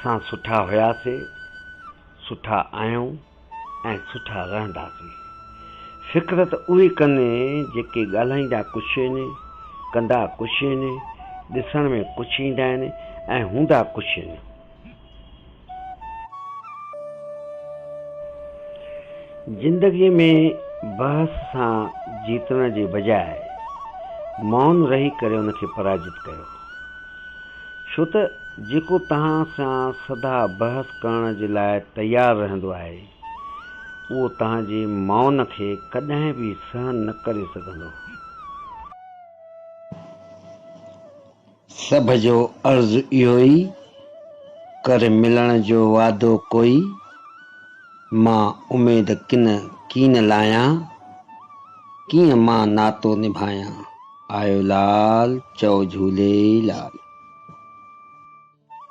اسان سٺا هياسي، سٺا آهيون ۽ سٺا رهنداسين. فڪر ته اهي ڪن جيڪي ڳالهائيندا ڪجهه آهن، ڪندا ڪجهه آهن، ڏسڻ ۾ ڪجهه ايندا آهن ۽ هوندا ڪجهه آهن. زندگيء ۾ بحث سان جيتڻ جي بجاء مئون رهي ڪري ان کي پراجت ڪيو. ڇو ته جيڪو توهان سان سدا بحث ڪرڻ جي لاء تيار رهندو آهي، اهو توهان جي مئون کي ڪڏهن به سهن نه ڪري سگهندو. سڀ جو عرض اهو ئي، ڪر ملڻ جو وعدو ڪوئي، مان اميد ڪن ڪين لايان، ڪيئن مان ناتو نڀايان. آيو لال چئو جهولي لال.